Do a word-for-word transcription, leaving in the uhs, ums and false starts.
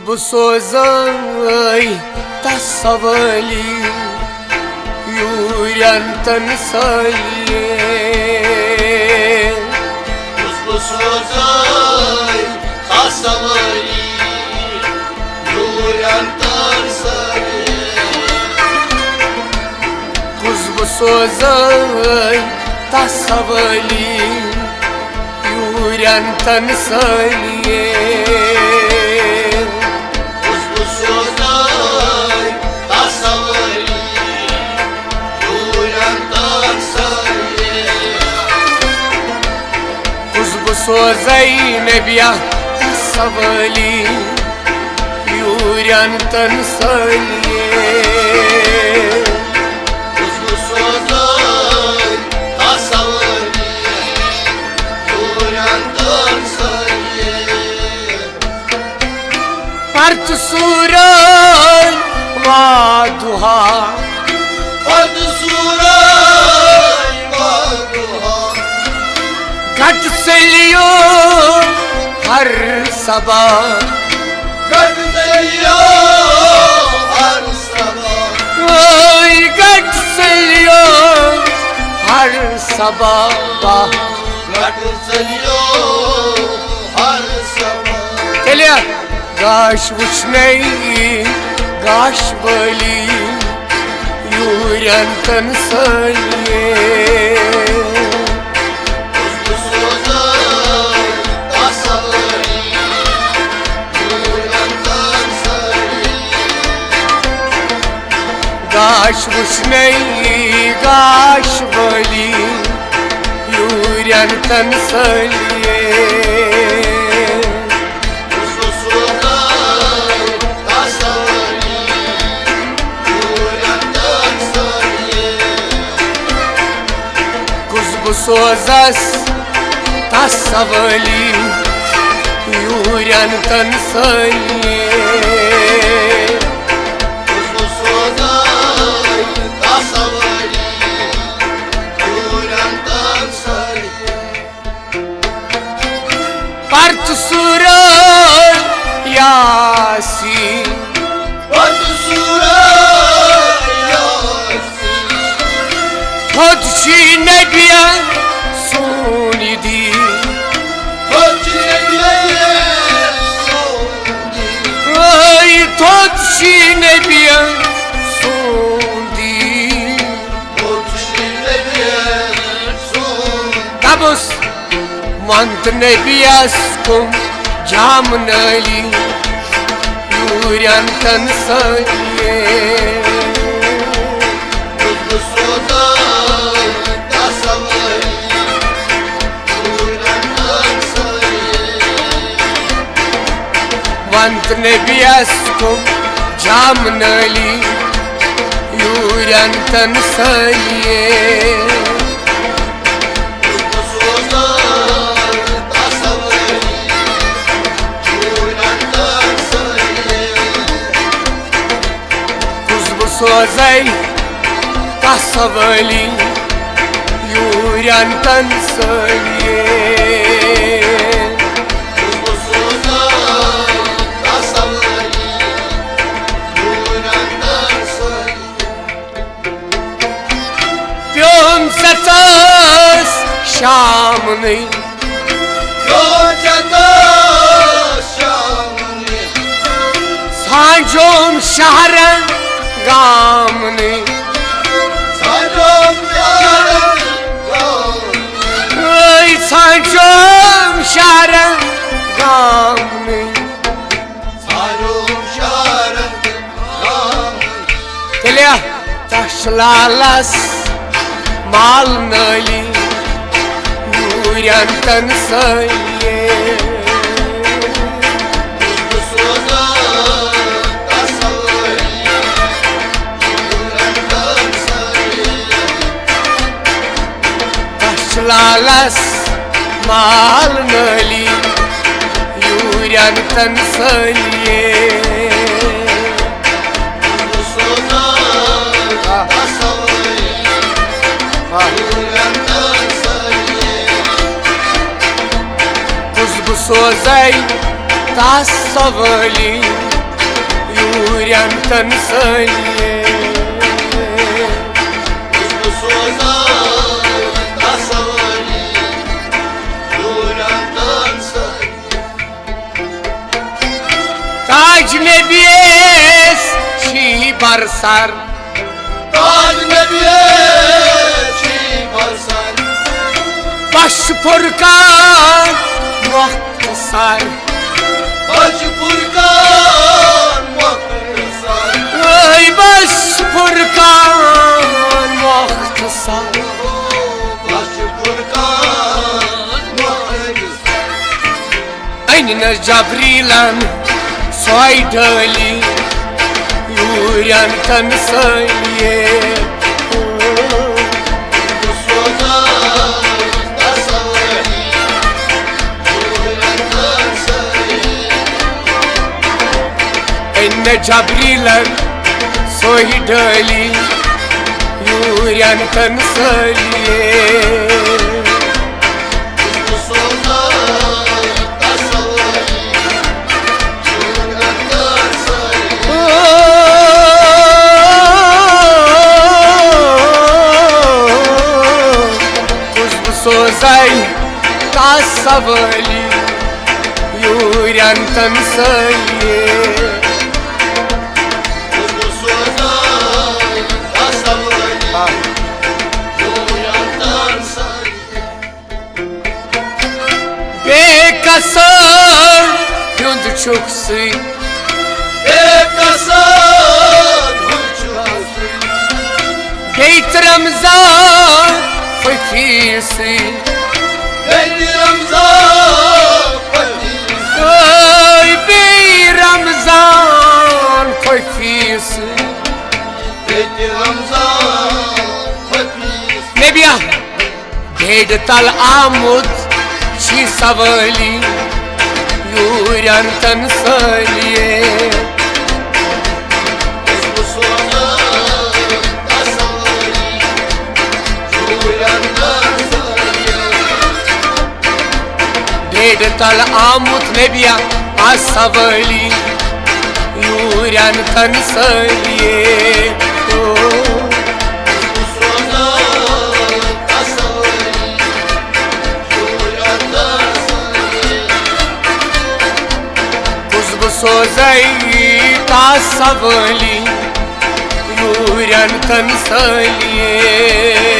بہٕ سوزے تس سوٲلی یوٗرٮ۪ن تن سٲلِیے۔ کُس بہٕ سوزے تس سوٲلی یوٗرٮ۪ن تن سٲلِیے۔ کُس بہٕ سوزے تس سوٲلی یوٗرٮ۪ن تن سٲلِیے۔ کُس بہٕ سوزے تس سوٲلی یوٗرٮ۪ن تن سٲلِیے۔ کُس بہٕ سوزے نبیا تس سوٲلی یوٗرٮ۪ن تن سٲلِیے۔ کُس بہٕ سوزے تس سوٲلی یوٗرٮ۪ن تن سٲلِیے۔ پرتہٕ سوٗرج وادُہا۔ پرتہٕ سوٗرج وادُہا۔ گٹہٕ ژٔلِیو ہر صبا۔ گٹہٕ ژٔلِیو ہر صبا۔ اے گٹہٕ ژٔلِیو ہر صبا۔ گٹہٕ ژٔلِیو ہر صبا۔ تیٚلہِ گاش وٕچھنے گاش وٲلی یوٗرٮ۪ن تن سٲلِیے۔ گاش وٕچھنے گاش وٲلی یوٗرٮ۪ن تن سٲلِیے۔ کُس بہٕ سوزس تس سوٲلی یوٗرٮ۪ن تن سٲلِیے۔ پرتہٕ سوٗرج یاسی۔ پرتہٕ سوٗرج یاسی۔ تھوٚد چھُے نبیَن سون یہِ دیٖن۔ تھوٚد چھُے نبیَن سون دیٖن۔ اے تھوٚد چھُے نبیَن سون دیٖن۔ تھوٚد چھُے نبیَن سون۔ دَپُس وَن تہٕ نبیَس کُم جام نٲلی یوٗرٮ۪ن تن سٲلِیے۔ وَن تہٕ نبیَس کُم جام نٲلی یوٗرٮ۪ن تن سٲلِیے۔ کُس بہٕ سوزے تس سوٲلی یوٗرٮ۪ن تن سٲلِیے۔ پیوٚم ژےٚ تس شامنٕے۔ پیوٚم ژےٚ تس شامنٕے۔ ژھانٛجوم شہرن گامنٕے۔ ژھانٛجوم شہرن گامنٕے۔ اے ژھانٛجوم شہرن گامنٕے۔ تیٚلہِ تش لالس مال نٲلی یوٗرٮ۪ن تن سٲلِیے۔ تش لالس مال نٲلی یوٗرٮ۪ن تن سٲلِیے۔ کُس بہٕ سوزے تس سوٲلی تن سٲلِم۔ بہٕ سوزان تصوری دوٗرٮ۪ن تن سٲلِم۔ تاج نبیس چھی برسر۔ تاج نبیس چھی برسر۔ بش فرقان مختصر۔ بش فرقان مختصر۔ اے بش فرقان مختصر۔ بش فرقان مختصر۔ أنۍ نہٕ جبریٖلن سۄے ڈٲلی یوٗرٮ۪ن تن سٲلِم۔ أنۍ نہٕ جبریٖلن سۄے ڈٲلی یوٗرٮ۪ن تن سٲلِم۔ کُس بہٕ سوزے تصولی یوٗرٮ۪ن تن سٲلِم۔ بے قصر ہُنٛد چھُکھ سُے۔ بے قصر ہُنٛد چھُکھ سُے۔ بیٚیہِ تہِ رمضان فقیٖر سٕے۔ بیٚیہِ تہِ رمضان فقیٖر سٕے۔ اے بیٚیہِ رمضان فقیٖر سٕے۔ بیٚیہِ تہِ رمضان فقیٖر سٕے۔ نبیا۔ بیڈ تل آمُت چھی سوٲلی یوٗرٮ۪ن تن سٲلِم۔ بیڈ تل آمُت نبیا آ سوٲلی یوٗرٮ۪ن تن سٲلِم۔ او۔ کُس بہٕ سوزے تصولی یوٗرٮ۪ن تن سٲلِم۔